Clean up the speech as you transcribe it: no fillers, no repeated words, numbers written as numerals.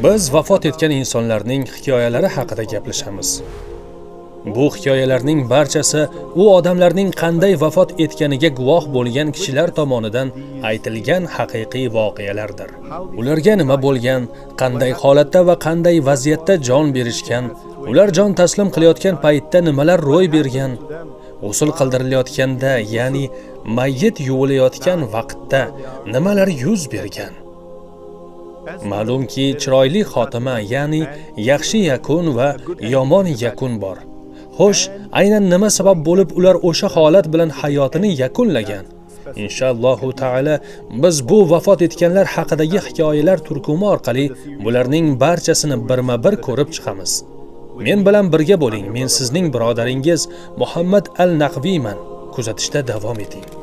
Biz vafot etgan insonlarning hikoyalari haqida gaplashamiz. Bu hikoyalarning barchasi u odamlarning qanday vafot etganiga guvoh bo'lgan kishilar tomonidan aytilgan haqiqiy voqealardir. Ularga nima bo'lgan, qanday holatda va qanday vaziyatda jon berishgan, ular jon taslim qilayotgan paytda nimalar ro'y bergan, g'usul qildirilayotganda, ya'ni mayyit yuvilayotgan vaqtda nimalar yuz bergan. Ma'lumki, chiroyli xotima, ya'ni yaxshi yakun va yomon yakun bor. Xo'sh, aynan nima sabab bo'lib ular o'sha holat bilan hayotini yakunlagan? Inshaallohu taala biz bu vafot etganlar haqidagi hikoyalar turkumi orqali bularning barchasini birma-bir ko'rib chiqamiz. Men bilan birga bo'ling. Men sizning birodaringiz Muhammad al-Naqviyman. Kuzatishda davom eting.